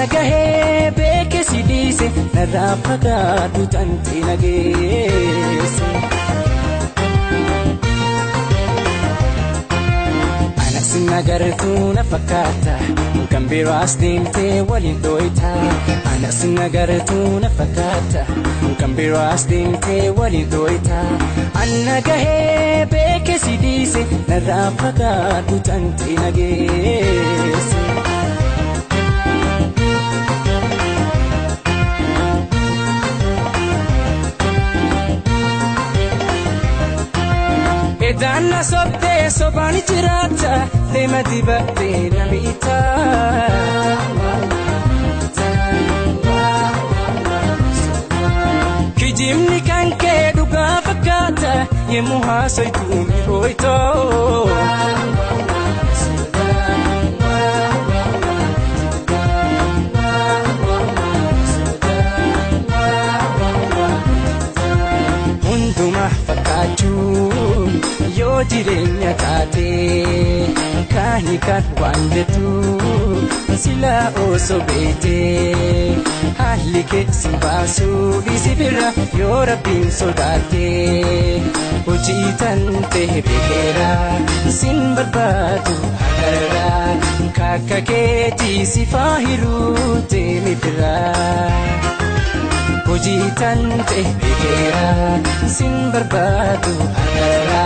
Anna gahee beeke si dhiise narraa fagaadhu tantee nageesse. Anas nagartuu na fakkaata kan biraas deemtee waliin dhooyta. Anas nagartuu na fakkaata kan biraas deemtee waliin dhooyta. Anna gahee beeke si dhiise narraa fagaadhu tantee nageesse. Edaanna sobdee sobaan jiraata deema dibattee namiita. Kijibni kan kee dhugaa fakkaata yemmuu haasoytu mi'ooytoo. Hundumaa fakkaachuun yoo jireenya taate kaani kan waan jettu silaa osoo beekte haalli keessi baasuu dhiisi bira yoo rabbiin sodaatte hojii tante beekeera sin barbaadu hagarra kakka keetii si faahiruu deemi biraa. Hojii tante beekeera sin barbaadu hagarra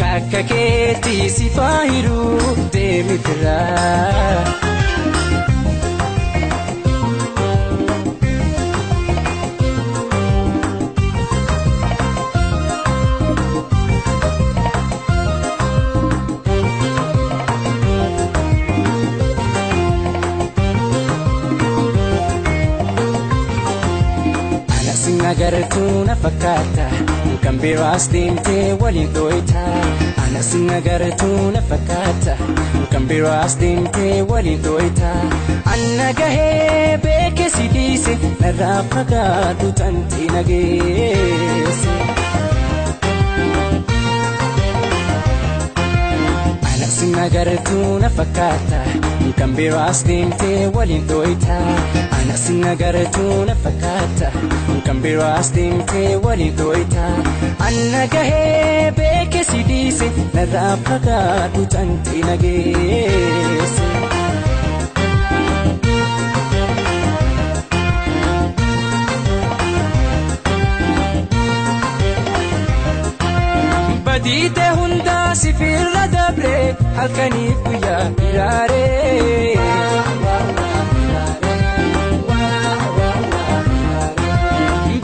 kakka keetii si faahiruu deemi biraa. Nagartuu na fakkaata kan biraas deemtee waliin dhooyta. Anas nagartuu na fakkaata kan biraas deemtee waliin dhooyta. Anna gahee beeke si dhiise narraa fagaadhu tantee nageesse. Anas nagartuu na fakkaata kan biraas deemtee waliin dhooyta. Anas nagartuu na fakkaata kan biraas deemtee waliin dhooyta. Anna gahee beeke si dhiise narraa fagaadhu tantee nageesse. Badiite hundaa si firra dabre halkaniif guyyaa hiraaree.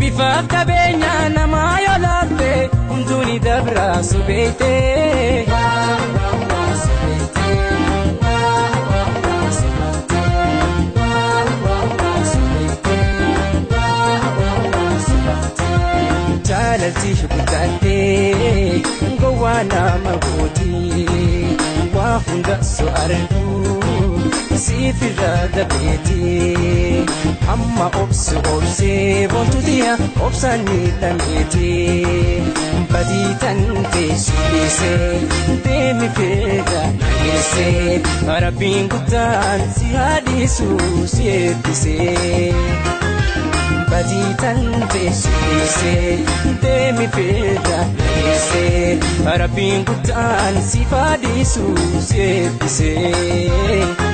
Bifaaf qabeenya namaa yoo laalte hunduu ni dabra subeeytee. Jaalalti guddattee gowwaa nama gooti waa hunda so arguu siif irra dabeeti hamma obsu obsee boontuutiya obsaan miidhameeti badii tantee si dhiisee deemi firra nageessee rabbiin guddaan si haa dhiisu si eebbisee. Badii tantee si dhiisee deemi firra nageessee rabbiin guddaan si haa dhiisu si eebbisee.